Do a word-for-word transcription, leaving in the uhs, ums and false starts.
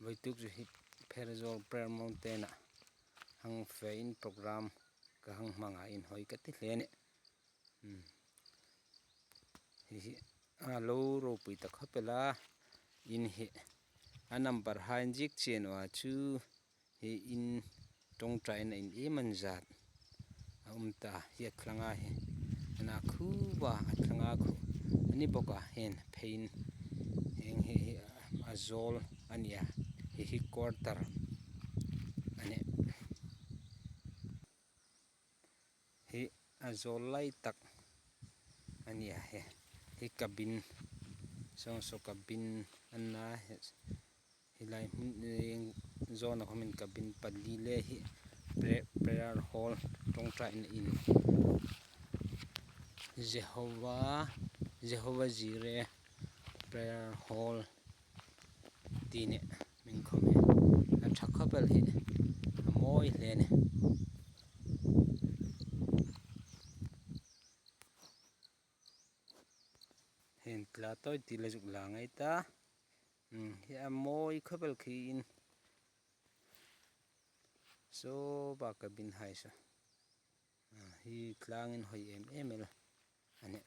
Voituk chu hi Pherzawl Prayer Mountain a hang fe in program ka hang hmang a in hoi ka ti hle ne. Hmm. Hi hi a lo ropui ta khapela in hi a number ha in jik chen wa chu hi in tongtrai na in e man jat a um ta hi a thlanga hi ana khu wa a thlanga khu ani boka hen phein heng hi, hi a zol ania hi hi quarter ani. Hi a zol lai tak ania hi. Hi cabin, song so cabin anna hi, hi lai mun, eh, zona khomin cabin pali le hi prayer, prayer hall tongtrai na in. Jehovah, Jehovah Jireh prayer hall. Ti ne min khom hi. A tha khapel hi. A moi hle ne. Hin tla toi ti la juk la ngai ta. Hmm, hi a moi khapel khi in. So ba cabin hai sa. Ah, hi tlang in hoi em em el. Ani.